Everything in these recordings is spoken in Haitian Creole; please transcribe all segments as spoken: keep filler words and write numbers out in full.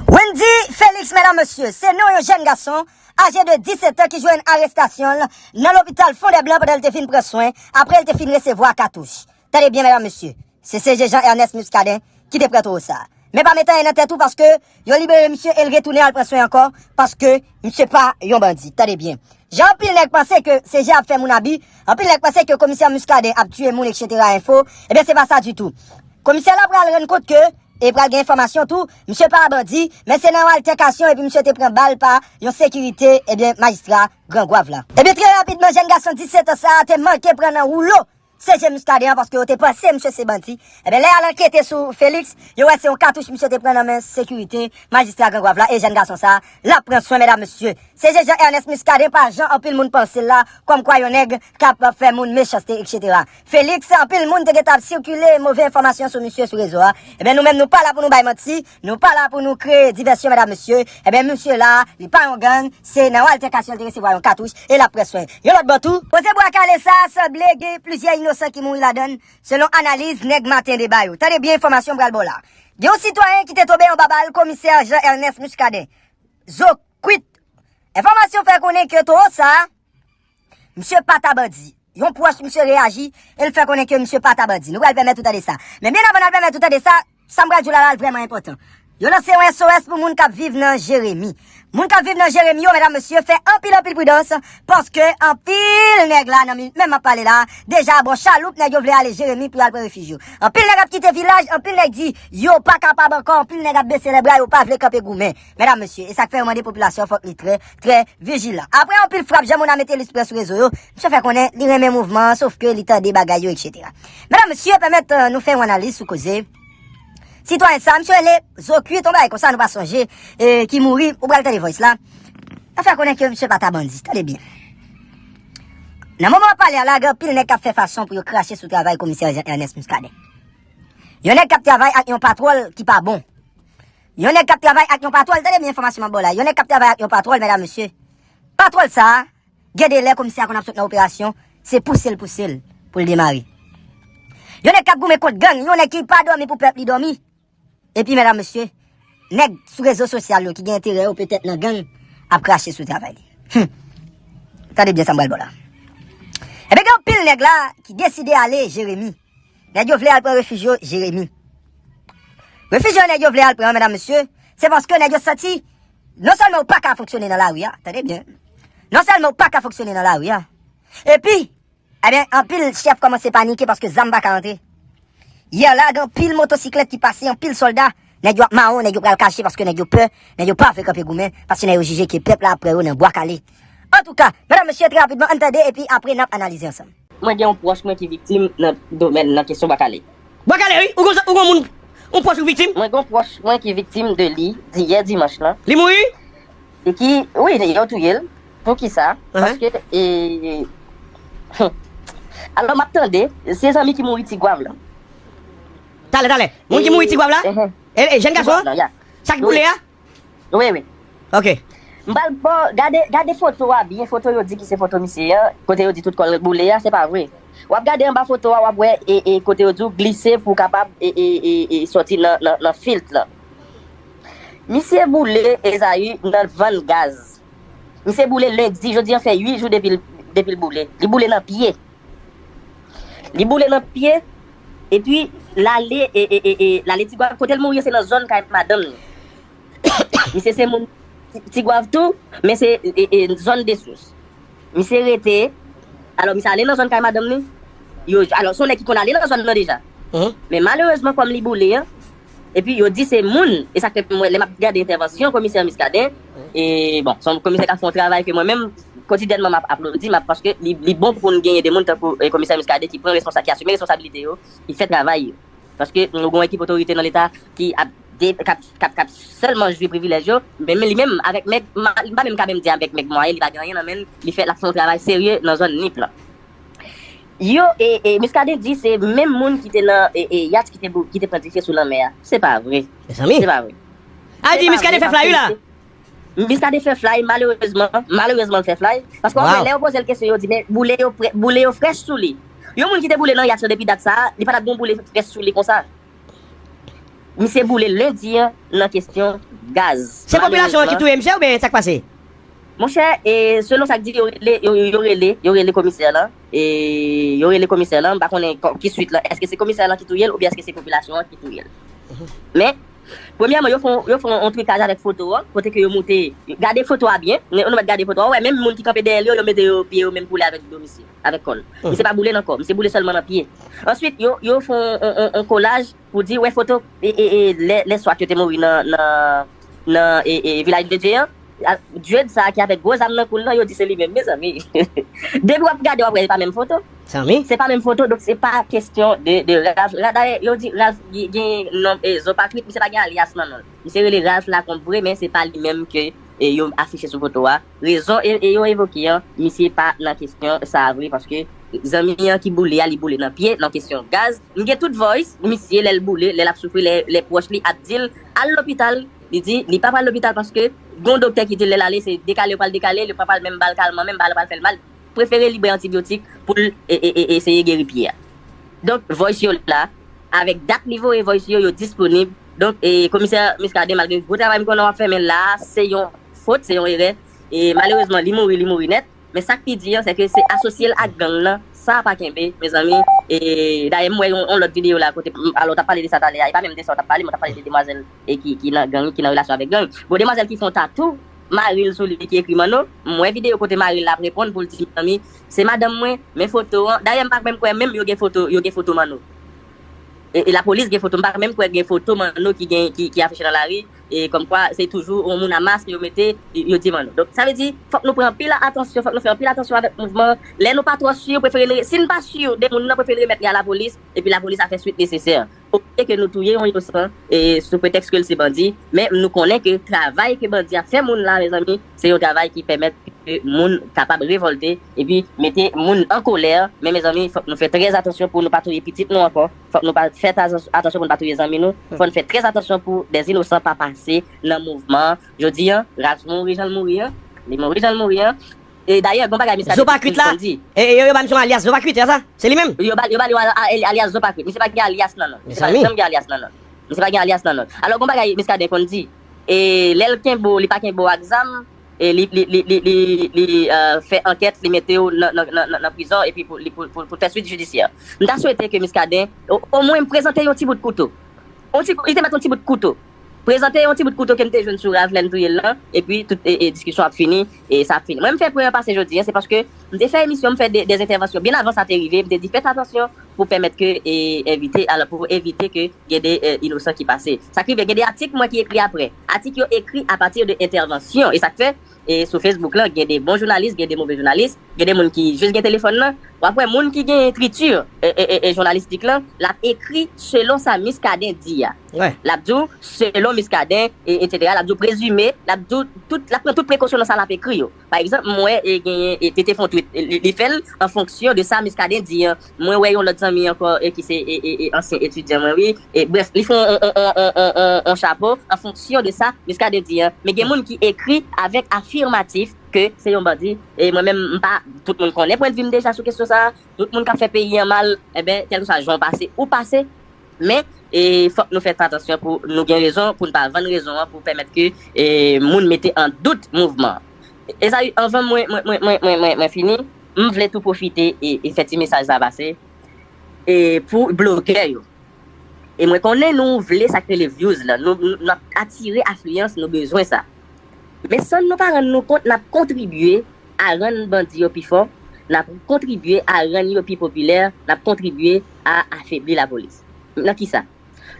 Wendy Felix, medam, mesye, se non yon jèn gason aje de disèt an ki jwenn arestasyon l nan lopital Fondèblan pandan l te fin pran swen, apre l te fin resevwa katouch. Tande byen, medam, mesye, se C G Jean Ernest Muscadin ki te pran towo sa a. Men pa met anyen nan tèt ou, paske yo libere misye e l retounen al pran swen ankò, paske misye pa yon bandi. Tande byen. Jan anpil nèg panse ke C G ap fè moun abi, anpil nèg panse ke komisè Muscadin ap tiye moun, etsetera, enfo, ebyen, se pa sa ditou. Komisè la pral rann kont ke, e pral gen enfòmasyon tou, misye pa bandi, men se nan yon altèkasyon epi misye te pran bal pa yon sekirite, ebyen, majistra Gran Gwav la. Ebyen, trè rapidman, jèn gason disèt an sa a te manke pran nan woulo C G Muscadin an, paske yo te panse misye se bandi. Ebyen, lè y al ankete sou Felix, yo wè se yon katouch misye te pran nan men sekirite majistra Gran Gwav la, e jèn gason sa a, l ap pran swen, medam, mesye. C G Jean Ernest Muscadin pa jan anpil moun panse l la, kòmkwa yon nèg k ap fè moun mechanste, etsetera. Felix, anpil moun te gentan ap sikile move enfòmasyon sou misye sou rezo a. Ebyen, nou menm, nou pa la pou nou bay manti, nou pa la pou nou kreye divèsyon, medam, mesye. Ebyen, misye la, li pa yon gang, se nan yon altèkasyon l te resevwa yon katouch e l ap pran swen. Yon lòt bò tou, koze bwa kale sa a sanble gen plizyè inosan ki mouri ladan l, selon analiz nèg Maten Deba yo. Tande byen enfòmasyon m pral ba w la. Gen yon sitwayen ki te tonbe anba bal komisè Jean Ernest Muscadin. Zo kwit. Enfòmasyon fè konnen ke towo sa a, misye pa ta bandi. Yon pwòch misye reyaji e l fè konnen ke misye pa ta bandi. Nou pral pèmèt ou tande sa. Men byen avan n al pèmèt ou tande sa, sa m pral di w la la, l vrèman enpòtan. Yo lanse yon S O S pou moun k ap viv nan Jeremi. Moun k ap viv nan Jeremi yo, medam, mesye, fè anpil, anpil pridans, paske anpil nèg la, nan minit menm m ap pale la, deja bò Chaloup, nèg yo vle ale Jeremi pou y al pran refij yo. Anpil nèg ap kite vilaj, anpil nèg di yo pa kapab ankò, anpil nèg ap bese lèbra, yo pa vle kanpe goumen. Medam, mesye, e sa k fè yo mande popilasyon fòk li trè, trè vijilan. Apre anpil frap, jan moun a mete l pran sou rezo yo, misye fè konnen li renmen mouvman an, sof ke li tande bagay yo, etsetera. Medam, mesye, pèmèt, euh, nou fè yon analiz sou koze sitwayen sa, misye rele Zo Kwit, yon bagay konsa nou pa sonje, e, ki mouri, ou pral tande voice la. L ap fè konnen ke misye pa ta bandi. Tande byen. Nan moman w ap pale a la, gen anpil nèg k ap fè fason pou yo krache sou travay komisè Jean Ernest Muscadin. Yon nèg k ap travay ak yon patwòl ki pa bon. Yon nèg k ap travay ak yon patwòl, tande byen enfòmasyon m ap ba w la. Yon nèg k ap travay ak yon patwòl, medam, mesye. Patwòl sa a, gen de lè komisè a konn ap sot nan operasyon, se pouse l, pouse l pou l demare. Yon nèg k ap goumen kont gang, yon nèg ki pa dòmi pou pèp li dòmi. Epi, medam, mesye, nèg sou rezo sosyal yo ki gen enterè yo petèt nan gang ap krache sou travay li. Hum. Tande byen sa m pral ba w la. Ebyen, gen anpil nèg la ki deside ale Jeremi. Nèg yo vle al pran refij yo Jeremi. Refij yo nèg yo vle al pran an, medam, mesye, se paske nèg yo santi, non sèlman ou pa ka fonksyone nan lari a, tande byen, non sèlman ou pa ka fonksyone nan lari a, epi, ebyen, anpil chèf kòmanse panike paske zam pa ka rantre. Yè la, gen anpil motosiklèt ki pase, anpil sòlda, nèg yo ap mawon, nèg yo pral kache paske nèg yo pè, nèg yo pa vle kanpe goumen, paske nèg yo jije ke pèp la ap pran yo nan bwa kale. Antouka, medam, mesye, trè rapidman, ann tande, epi apre n ap analize ansanm. Mwen gen yon pwòch mwen ki viktim nan domèn, nan kesyon bwa kale. Bwa kale, wi. Ou gon, ou gon moun, yon pwòch ou viktim? Mwen gen yon pwòch mwen ki viktim de li, di yè dimanch lan. Li mouri? E ki, wi, yo touye l. Poukisa? Ahan. Paske, e, alò, m ap tande, se zanmi ki mouri Tigwav lan. Talè, talè. Moun ki mouri Tigwav la? Ahan. E, e, jèn gason an? Tigwav lan, ya. Sa k boule a? Wi, wi. Ok. M pral ba w, gade, gade foto a byen, foto yo di ki se foto misye an, kote yo di tout kò l boule a, se pa vre. W ap gade anba foto a, w ap wè, e, e, kote yo di w glise pou w kapab, e, e, e, e, sòti nan, nan, nan filt lan. Misye boule, Ezayi, nan vann gaz. Misye boule lendi, jodi an fè uit jou depi l, depi l boule. Li boule nan pye. Li boule nan pye, epi l ale, e, e, e, e, l ale Tigwav, kote l mouri an se nan zòn kay madanm li. Misye se moun Ti, Tigwav tou, men se, e, e, zòn Desous. Misye rete, alò, misye ale nan zòn kay madanm li. Yo, alò, se yon nèg ki konn ale nan zòn nan deja. Mhm. Men malerezman, kòm li boule an, epi yo di se moun, e sa k fè mwen, lè m ap gade entèvansyon komisè Muscadin, e, bon, se yon komisè k ap fè yon travay ke mwen menm, kotidyènman, m ap aplodi, m ap, paske li, li bon pou n genyen de moun tankou, e, komisè Muscadin ki pran responsa-, ki asime responsabilite yo, ki fè travay yo. Paske nou gon ekip otorite nan Leta ki ap de-, k ap, k ap, k ap sèlman jwi privilèj yo, men, men li menm, avèk Mèg, m pa menm ka menm di avèk Mèg mwayen, li pa gen anyen nan men l, li fè, l ap fè yon travay serye nan zòn Nip lan. Yo, e, e, Muscadin di se menm moun ki te nan, e, e, yat ki te bou-, ki te pran dife sou lanmè a. Se pa vre. Mezanmi. Se pa vre. A, di Muscadin fè fly, wi, la. Muscadin fè fly, malerezman, malerezman, l fè fly. Paske w ap wè, lè yo poze l kesyon, yo di, men boule yo frè-, boule yo frèch sou li. Yon moun ki te boule nan yat yo depi dat sa a, li pa t ap gen yon boule frèch sou li konsa. Misye boule lendi an nan kesyon gaz. Se popilasyon an ki touye misye oubyen sa k pase? Monchè, e selon sa k di, yo rele, yo, yo rele, yo rele komisè lan. E yo rele komisè lan, m pa konnen ki swit lan. Èske se komisè lan ki touye l oubyen èske se popilasyon an ki touye l? Men, premyèman, yo fè yon trikaj avèk foto an, kote ke yo moute, gade foto a byen, nou mèt gade foto a, ou wè menm moun ki kanpe dèyè l yo, yo mete yo pye yo menm koule avèk do misye, avèk kò l. Misye pa boule nan kò, misye boule sèlman nan pye. Answit, yo, yo fè yon kolaj pou di, wè foto, e, e, e, lè, lè swat yo te mouri nan, nan, nan, e, e, Vilaj de Dye an, Djed sa ki avèk gwo zam nan kou l lan, yo di se li menm, mezanmi. Depi w ap gade, w ap wè se pa menm foto. Zanmi. Se pa menm foto, donk se pa kesyon de, de Ralph. Dayè, yo di Ralph gen non, e, Zopakrit, misye pa gen alyas nan non l. Misye rele Ralph Lacombe vre, men se pa li menm ke, e, yo afiche sou foto a. Rezon e, e yo evoke an, misye pa nan kesyon sa a vre, paske zanmi an ki boule a, li boule nan pye, nan kesyon gaz. M gen tout voice, misye lè l boule, lè l ap soufri, lè, lè pwòch li ap di l, al lopital, li di, li pa pral lopital paske gon doktè ki di l lè l ale, se dekale yo pral dekale l, yo pa pral menm ba l kalman, menm ba l pral fè l mal. Prefere li bwè antibyotik pou l e, e, e, eseye geri pye a. Donk, voice yo la, avèk dat li voye voice yo, yo disponib. Donk, e, komisè Muscadin, malgre gwo travay m konnen w ap fè, men la a, se yon fot, se yon erè. E malerezman, li mouri, li mouri nèt. Men sa k pi di an, se ke se asosye l ak gang nan. Sa pa kenbe, mezanmi. E dayè, m wè yon, yon lòt videyo la, kote, alò, w t ap pale de sa talè a. E pa menm de sa w t ap pale, men w t ap pale de demwazèl e ki, ki nan gang, ki nan relasyon avèk gang. Bon, demwazèl ki fè yon tatou, mari l sou li ki ekri Manno. M wè videyo kote mari l ap reponn pou l di, mezanmi, se madanm mwen, men foto an. Dayè, m pa menm kwè menm yo gen foto, yo gen foto Manno. E, e lapolis gen foto, m pa menm kwè gen foto Manno ki gen, ki, ki afiche nan lari. E kòmkwa, se toujou yon moun a mask yo mete, yo di Manno. Donk, sa vle di, fòk nou pran anpil atansyon, fòk nou fè anpil atansyon avèk mouvman. Lè nou pa twò si, prefere nou, si n pa si de moun nan, prefere remèt li a lapolis, epi lapolis a fè swit nesesè. Olye ke nou touye yon inosan, e sou pretèks ke l se bandi, men nou konnen ke travay ke bandi ap fè moun la, mezanmi, se yon travay ki pèmèt ke moun kapab revòlte, epi mete moun an kolè, men mezanmi, fòk nou fè trè atansyon pou nou pa touye pitit nou ankò, fòk nou pa fè atansyon pou nou pa touye zanmi nou, fòk nou fè trè atansyon pou dè inosan pa pase nan mouvman an. Jodi an, Ralph mouri jan l mouri an, li mouri jan l mouri an, E dayè, gon bagay Miskaden konn di. Zopakrit la, e, e, yo, yo ba misye yon alyas Zopakrit, se sa? Se li menm? Yo ba, yo ba li yon a-, a-, alyas Zopakrit. Misye pa gen alyas nan non. Misye pa janm gen alyas nan non. Misye pa gen alyas nan non. Alò, gon bagay Miskaden konn di. E lè l kenbe w, li pa kenbe w ak zam, e li, li, li, li, li, li, e, fè ankèt, li mete w nan, nan, nan, nan, nan prizon, epi pou, li, pou, pou, pou fè swit jidisyè. M ta swete ke Miskaden, o, omwen, prezante yon ti bout kouto. Yon ti, li te mèt yon ti bout kouto. Prezante yon ti bout kouto ke m te jwenn sou Ralph lè n touye l lan, epi tout e, e, diskisyon ap fini, e sa ap fini. Mwen, m fè pwen an pase jodi an, se paske m te fè emisyon, m fè de, de entèvansyon byen avan sa te rive, m te di fèt atansyon pou pèmèt ke, e, evite, alò, pou evite ke gen de, e, inosan ki pase. Sa k rive, gen de atik mwen ki ekri apre. Atik yo ekri apati de entèvansyon, e sa k fè, e sou Facebook lan, gen de bon jounalis, gen de move jounalis, gen de moun ki jis gen telefòn nan. W ap wè moun ki gen ekriti, e, e, e, e jounalistik lan, l ap ekri selon sa Muscadin di a. L ap di w, selon Muscadin, e, etsetera. L ap di w prezime, l ap di w tout, l ap pran tout prekosyon nan sa l ap ekri yo. Pa egzanp, m wè, e, genyen, e, Tete fè yon tweet, e, li, li fè l an fonksyon de sa Muscadin di an. Mwen wè yon lòt zanmi ankò, e, ki se, e, e, e, ansyen etidyan mwen, wi. E, brèf, li fè yon, yon, yon, yon, yon, yon chapo an fonksyon de sa Muscadin di an. Men gen moun ki ekri avèk afimatif ke se yon bandi. E mwen menm, m pa, tout moun konnen pwennvi m deja sou kesyon sa a. Tout moun k ap fè peyi an mal, enben, kèlkeswa jan w pase, ou pase. Men, e, fòk nou fè atansyon pou nou gen rezon, pou n pa vann rezon an, pou pèmèt ke, e, moun mete an dout mouvman an. Ezayi, anvan mwen, mwen, mwen, mwen, mwen, mwen, mwen fini, m vle tou pwofite e, e fè ti mesaj sa pase, e, pou blogè yo. E mwen konnen nou vle sa k rele views lan, nou, nou, n ap atire afliyans, nou bezwen sa. Men san nou pa rann nou kont, n ap kontribye a rann bandi yo pi fò, n ap kontribye a rann yo pi popilè, n ap kontribye a afebli lapolis. Nan kisa?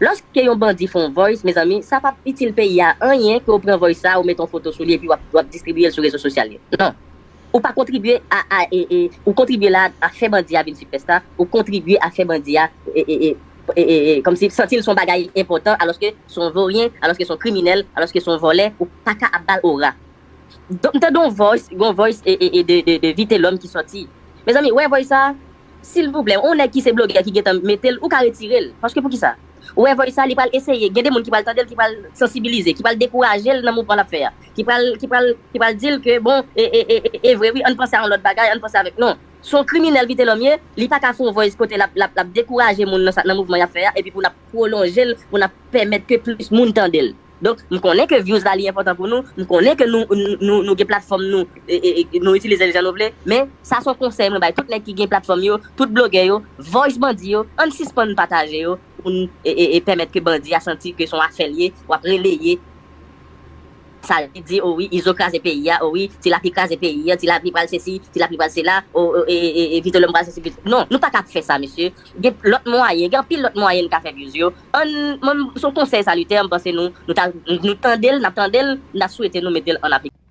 Lòske yon bandi fè yon voice, mezanmi, sa p ap itil peyi a anyen ke w pran voice sa, ou mete yon foto sou li epi w ap, w ap distribiye l sou rezo sosyal yo. Non. Ou pa kontribye a, a, e, e, ou kontribye la a fè bandi a vin sipèsta, ou kontribye a fè bandi a, e, e, e, e, e, e, kòmsi santi l se yon bagay enpòtan, alòske se yon voryen, alòske se yon kriminèl, alòske se yon vòlè, ou pa ka ap ba l ora. Donk, m tande yon voice, yon voice, e, e, e, de, de, de Vitelhomme ki sòti. Mezanmi, wè voice sa, silvouplè, yon nèg ki se blogè ki gentan mete l, ou ka retire l. Paske poukisa? Ou wè voice sa, li pral eseye, gen de moun ki pral tande l, ki pral sansibilize, ki pral dekouraje l nan mouvman l ap fè a. Ki pral, ki pral, ki pral di l ke, bon, e, e, e, e, e vre wi, ann panse a yon lòt bagay, ann panse avèk, non. Se yon kriminèl Vitelhomme ye, li pa ka fè yon voice kote l ap, l ap, l ap dekouraje moun nan, sa, nan mouvman y ap fè a, epi pou n ap pwolonje l, pou n ap pèmèt ke plis moun tande l. Donk, m konnen ke views la li enpòtan pou nou, m konnen ke nou, nou, nou, nou gen platfòm nou, e, e, e, nou itilize l jan nou vle, men sa se yon konsèy mwen bay tout nèg ki gen platfòm yo, tout blogè yo, voice bandi yo, ann sispann pataje yo, pou n, e, e, e pèmèt ke bandi a santi ke se yon afè l ye, w ap releye sa li di, o wi, Izo kraze peyi a, o wi, Ti Lapli kraze peyi a, Ti Lapli pral sesi, Ti Lapli pral sela, o, o, e, e, e, Vitelhomme pral sesi, Vit-, non, nou pa ka ap fè sa, mesye. Gen lòt mwayen, gen anpil lòt mwayen n ka fè views yo. Ann, mwen, se yon konsèy salitè, m panse nou, nou ta, nou tande l, n ap tande l, n ap swete nou mete l an aplikasyon.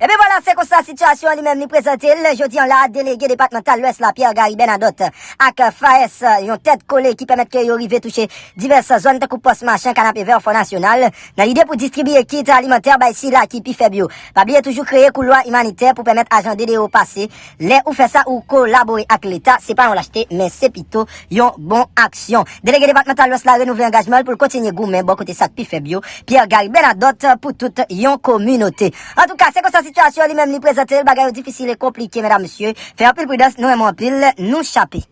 Ebyen vwala, se konsa sitiyasyon an li menm li prezante l. Jodi an la, delege depatmantal Lwès la, Pierre Gary Bernadotte, ak Faes, yon tèt kole ki pèmèt ke yo rive touche divès zòn tankou Pòs Machan, Kanapevè, Fò Nasyonal, nan lide pou distribiye kit alimantè bay sila ki pi fèb yo. Pa bliye toujou kreye koulwa imanitè pou pèmèt ajan D D O pase. Lè ou fè sa, ou kolabore ak Leta, se pa yon lachte, men se pito yon bon aksyon. Delege depatmantal Lwès la renouvle angajman l pou l kontinye goumen bò kote sa k pi fèb yo, Pierre Gary Bernadotte, pou tout yon kominote. Antouka, se konsa sitiyasyon li menm li prezante l, bagay yo difisil e konplike, medam, mesye. Fè anpil pridans, nou renmen w anpil, nou chape.